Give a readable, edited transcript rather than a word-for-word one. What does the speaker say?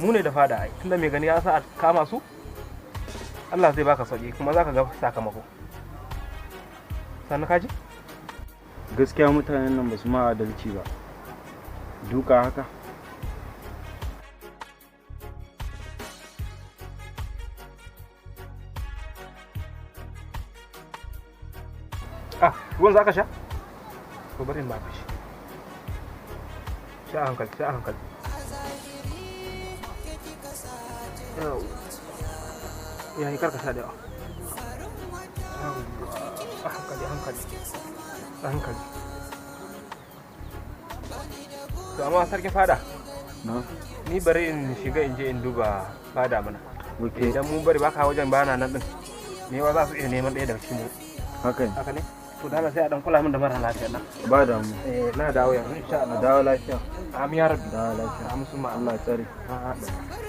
Mu ne da fada ai, tunda mai gani ya sa a kama su, Allah zai baka sauki kuma zaka ga sakamako. Sannan kaji? Gaskiya mutanen nan ba su ma adalci ba. Duka haka. Ah, ruwan za ka sha? To bari in baka shi. Sha a hankali, sha a hankali. Ya yi karka sha da yawa. A hankali, a hankali. A hankali. To amma sarkin fada, Na? ni bari in shiga in je in duba fada mana. Okay. Idan mun bari baka wajen bana nan din, me wa za su iya neman ɗaya daga cikin mu. Haka ne. Haka ne? To dala sai a dan kula min da mara lafiya nan. Ba damu. Eh, na dawo yanzu insha Allah. Dawo lafiya. Amin ya rabbi. Dawo lafiya. Amin summa Allah ya tsare. Amin.